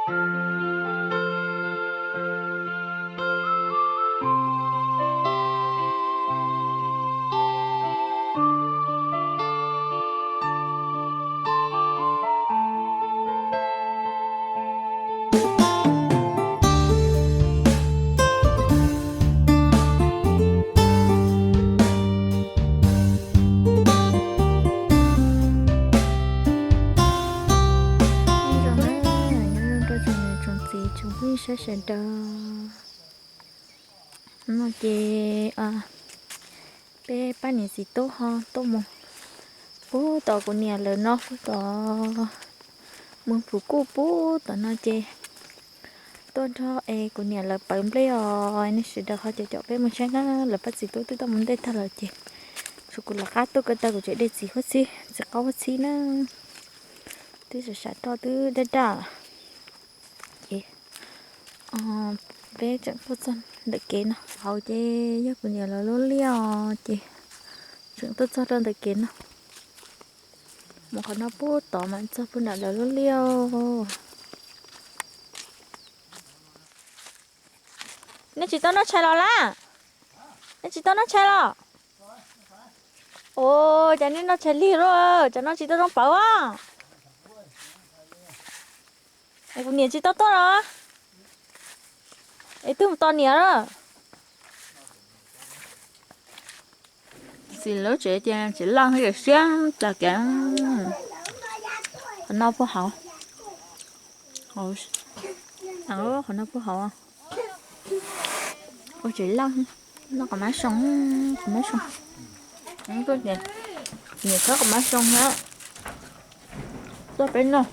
Nyob zoo na, nyob zoo rau tsoom niam tsoom txiv tsoom phooj ywg sawv daws. Hnub no ces peb pab niam txiv tub ho tuaj mus pub tom kuv niam lawv no, pub tom mus pum kuj pub tom no ces tuaj nrog es kuv niam lawv pawv nplej os. Nej sawv daws ho caum caum peb mus saib na, lawv pab txiv tub twb tuaj mus ntej tag lawm ces tshuav kuv lawv qab tuaj ko taw kuv tseem de txiv huab txhib, txiv qaub huab txhib na. Twb sam sam roj twb daj daj. Ces peb tseem tuaj txog ntawm kev no, hauv ces yog kuv niam lawv lub liaj os, ces tseem tuaj txog rau ntawm kev no. Mus qhov no pub tod mas txog pub nram lawv lub liaj. Nej tsis tau noj tshais los lawm? Nej tsis tau noj tshais los? Ua cas nej noj tshais lig luaj, cov no tsis tau zoo pawv os. Es kuv niam tsis tau tuaj los? Es twb mus tos niam lawm. Txiv lub tsev ces tsev loj thiab siab tas kev. Qhov no puag hauv. Qhov no puag hauv. Ua tsev loj, noj qhov mab soo, qhov mab soo. Niam khawb qhov mab soo na, tuaj peb noj,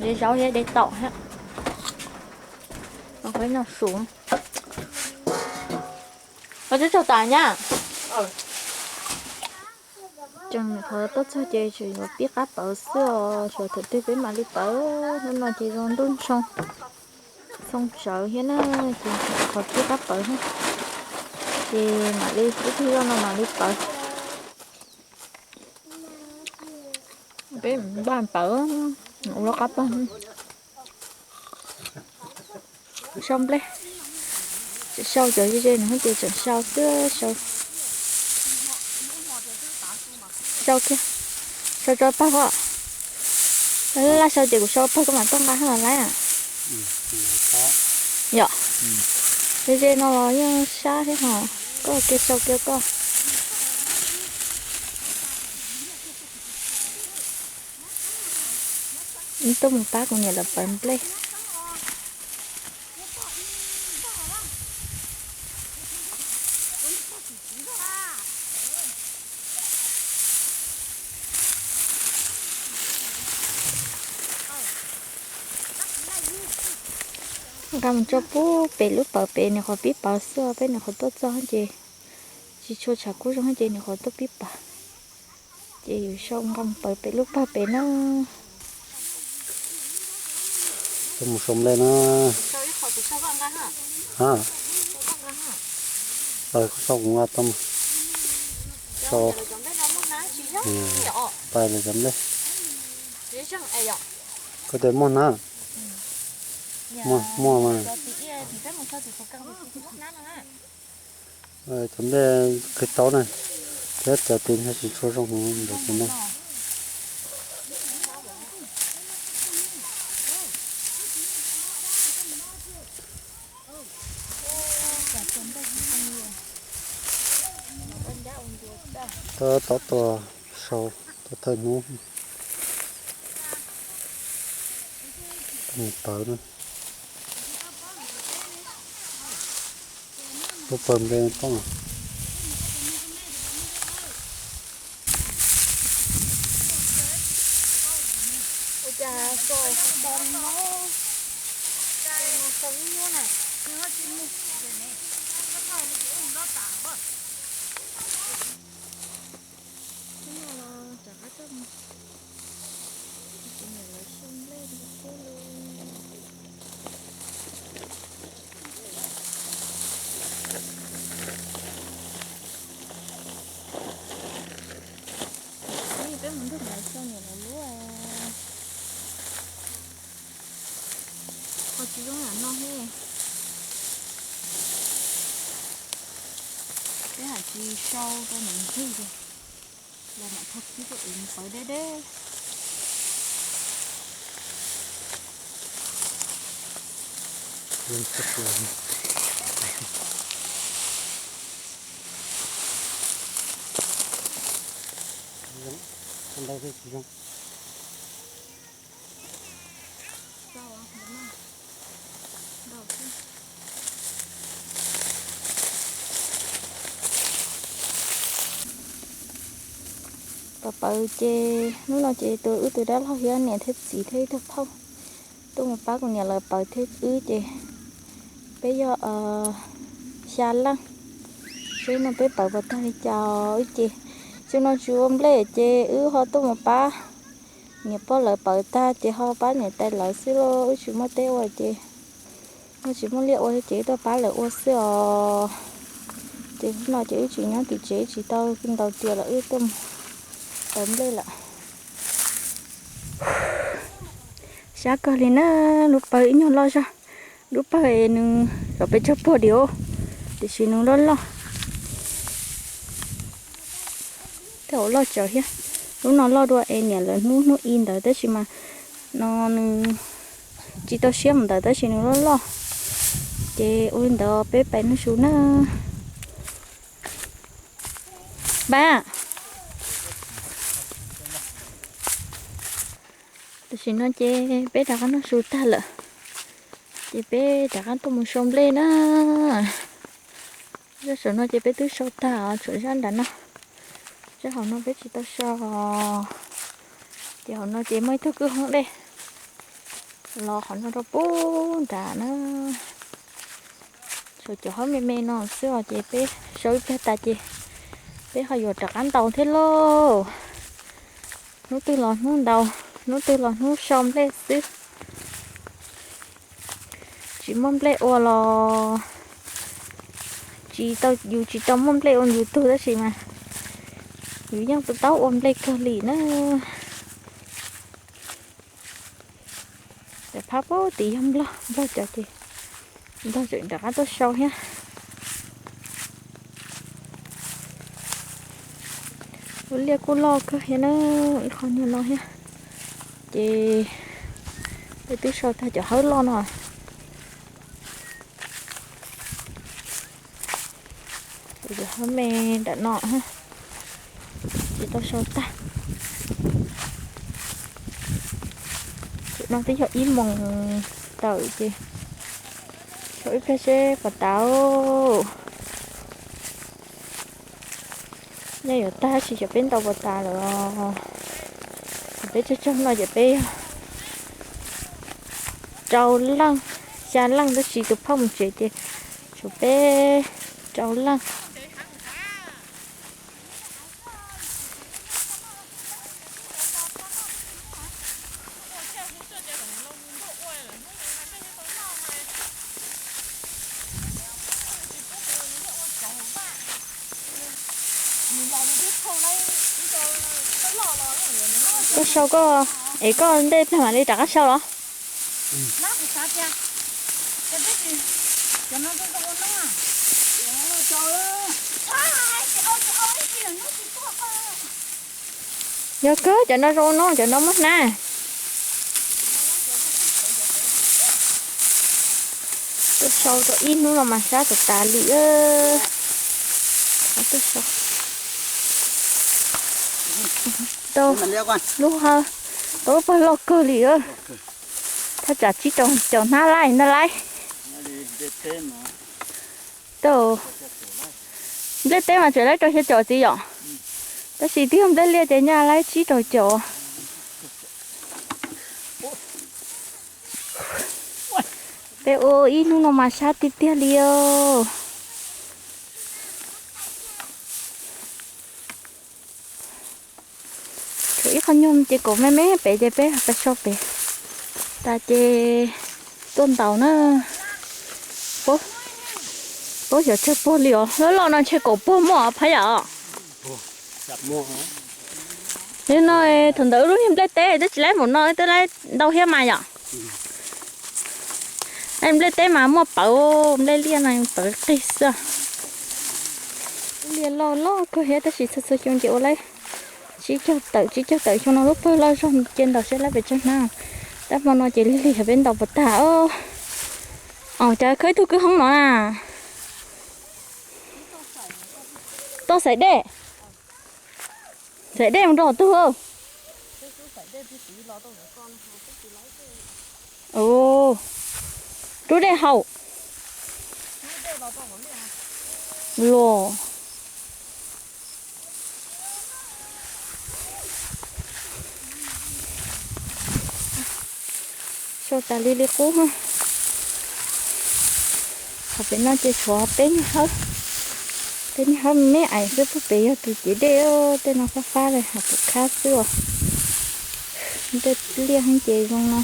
de zaub thiab de taum thiab. Peb noj su. Ua tsaug tas nyab. Tseem qhov tuaj txog ces tseem yuav pib qab pawv xwb os, thaum twg peb mam li pawv. Hnub no ces zoo ntuj ntshoo, txhooj tsawv thiab na, ces qhov pib qab pawv thiab. Ces mam li ib pliag zoj no mam li pawv. Peb npaj pawv ua lub qab pawg. Sau nplej, tseem sau cov ze ze no ces tseem sau xwb, sau, sau kiag, sau tso pawg os. Laj sau ces kuv sau pawg koj mam tuaj nqa los lawm. Yom, ze ze no los yeej sab thiab ho, koj ua ke sau kiag koj. Tuaj mus pab kuv niam lawv pawv nplej. Nqa mus tso pub pem lub pawv pem, nws qhov pib pawv xwb, peb nws qhov tuaj txog ces tsis tshua tshav kub zoo ces nws qhov tuaj pib pawv. Ces yus sau nqa mus pawv pem lub pawg pem na. Tuaj mus sau nplej na. Ha, kuv sau kuv nqa tau mas. Sau, pais lawv cov nplej. Koj tias muaj hnab? Muaj, muaj mas. Cov nplej kawg taub na, thiab cov tid tsis tshua zoo ntawm tus no. Tab tom tuaj sau, tuaj thawj hnub. Mus pawv na. Lub pawg nplej poob. Peb mus nrog niam lawv xyuas niam lawv lub. Zoo yam no he. Peb hais tsis sau rau nws ntxig ces los mam thau khib rau es nws pawv deb deb. Pawv pawv ces hnub no ces tus wb tus dab laug thiab niam thiab txiv thiab ib tug phauj tuaj mus pab kuv niam lawv pawv thiab wb ces peb yog xya leej. Seb no peb pawv puas tag li cas wb ces, xyoo no tsis ua nplej ces wb ho tuaj mus pab niam pog lawv pawv tag ces ho pab niam tais lawv xwb lauj, wb tsis muaj teb ua ces, wb tsis muaj liaj ua ces wb tuaj pab lawv ua xwb os. Ces hnub no ces wb tsis nyob tim tsev, wb tsis tau ntaus riam los wb tuaj mus pawv nplej lawm. Sab kawg li na, lub pawg ib nyuag loj zog, lub pawg nws los pes tsawg puag diam, tiam sis nws loj loj. Tej hauv loj tsawv thiab. Lub no loj dua es niam lawv hnub hnub i ntawd tab sis mas no nws tsis tau siab mus ntawd tab sis nws loj loj. Ces ua li ntawd peb pais noj su na. Npab, tam sim no ces peb rov qab noj su tag lawm, ces peb rov qab tuaj mus sau nplej na. Zaj saum no ces peb twb sau tag os, tshuav zaj nram no. Zaj hauv no peb tsis tau sau. Ces hauv no ces muaj ib tug kwj hoob dej los qhov no rau pub nram na. Tshuav cov hauv me me no xwb os, ces peb sau ib pliag tas ces peb ho yuav rov qab ntaus thiab lauj. Hnub twg los hnub ntaus, hnub twg los hnub sau nplej xwb. Tsis muaj nplej ua los tsis tau, yus tsis tau muaj nplej ua yus tug tab sis mas yus yeej tau ua nplej kawg li na. Cov phab pub tid yog nplog, nplog cov ces nplog tseem rov qab tuaj sau thiab. Lub liaj kuj loj kawg thiab na, ib qho nyuag no thiab. Ces peb twb sau tag cov hawb loj no. Cov hawb me nram no tsis tau sau tag. Tam no twb yog ib moos tawm ces sau ib pliag seb puas tas. Nyob yuav tag tab sis xyov peb ntaus puas tas lawm. Peb tsawg tsawg no ces peb yog rau leej, xya leej tab sis tus phauj mus tsev ces tshuav peb rau leej. Koj sau koj, es koj ntej plag mam li rov qab sau los? Yog kawg, cov no zoo no, cov no muaj hnab. Tuaj sau rau ib hnub no mas sab tas tas li. Tuaj sau tau lub hawb, tau lub pawg loj kawg li. Thaj tsam tsib rau caum hnab laij ntag lauj. Tau, nplej teb mas tseem laib rau xya caum txiv yom, tab sis twb yog nplej liaj ces nyaj laib tsib rau caum. Peb ua ib hnub no mas sab tiag tiag li os. Tshuav ib qho nyuag ces kaum me me pem ces peb pais sau pem tas ces tuaj ntaus na. Paub xyov tsawg puag li os, loj loj no ntshe kaum puag muaj os phab yom. Li no thaum ntawd lub niag nplej teb twb tsis laib npaum no twb laib ntau thiab mas yom. Nplej teb mas muaj pawv, nplej liaj no pawv qig xwb. Liaj loj loj kawg thiab tab sis txhua txhua xyoo ces ua li tsib caug tawm tsib caug tawm xyoo no lub pawg loj zog. Cia ntaus seb lawv pes tsawg hnab. Tab hmo no ces lig lig peb ntaus puas tag. Au, cas khawb ib tug kwj hoob no na. Toj xaim dej, xaim dej mus nrog tug. Rub dej haus los. Sau tas li li qub. Qhov pem no ces tshuav peb niag hawb, peb niag hawb me me ais xwb. Pem yog tus cev dej, tej no fab fab li hais pum khab xwb os. Dej liaj heev ces zoo no.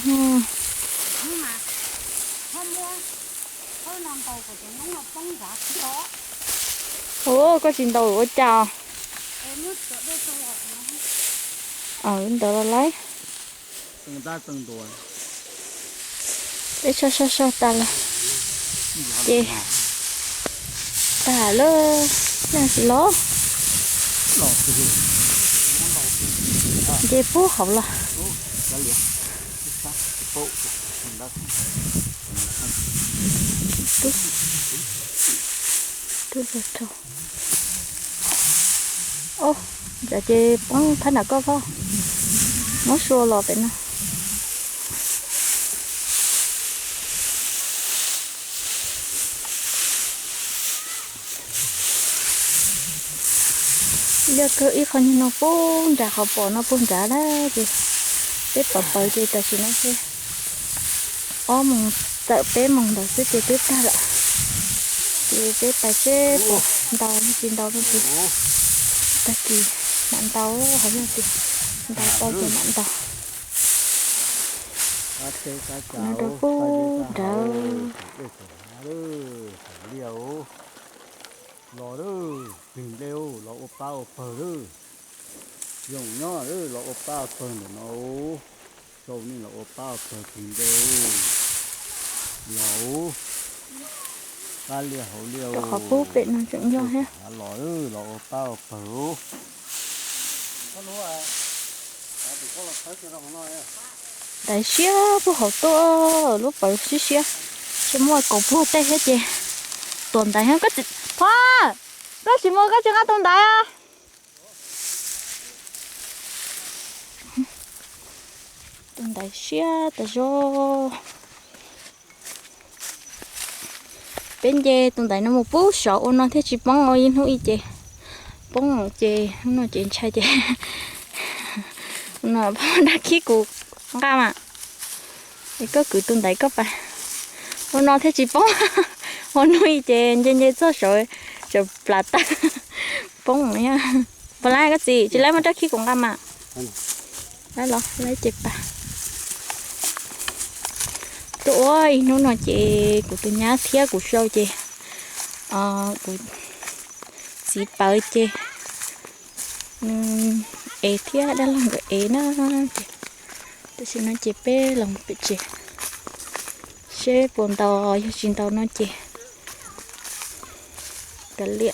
Ua koj tsis ntaus ua cas? Ntawd los lawm. Peb sau sau sau tas los ces tag lawm. Nag tsis los, nce puag hauv los. Tub los rau. Ob, ntshe ces poob phab nram koj pob. Muab sua los pem no. Liaj kawg ib qho nyuag no puag nrad, qhov pom no puag nrad na ces peb pom pawv ces tam sim no ces ob moos tawm peb moos ntawd xwb ces twb tag lawm. Ces peb pais seb puas ntaus tsis ntaus no ces tag kis mam ntaus, hais yog tias ntaus tau ces mam ntaus. No rau puag nrad. Los lawm, tig nplej los ua pab ua pawg lawm. Zoo nyob los ua pab ua pawg ntawm no. Sau nej los ua pab ua pawg tig nplej. Los, pab liaj hauv liaj. Rau qhov pub pem no tseem yog thiab. Los, los ua pab ua pawg. Ntaiv siab puag hauv tuaj, lub pawv siab siab. Tsis muaj kaus puag tej thiab ces tuam ntaiv. Pog, koj tsis mus koj tsis nqa tus ntaiv a? Tus ntaiv siab tas zog. Peb nce tus ntaiv no mus pub saud ua no thiaj tsis poob, ua ib hnub ib ces poob ces hnub no ces ntshai ces no pab dab khib kuv nqa mas. Es koj kwv tus ntaiv koj pais ua no thiaj tsis poob. Ua hnub ib ces nce nce txog saud, saud plas tag poob. Pab lab koj txiv tsis lab muab dab khib kuv nqa mas. Lab los lab ces pais. Tuaj ua ib hnub no ces kuv tus nyab thiab kuv sau ces kuv txiv pawv ces nws ev thiab dab laug nkawd ev na. Ces tam sim no ces peb los pem tsev seb puas ntaus, yog tsis ntaus no ces kav liam.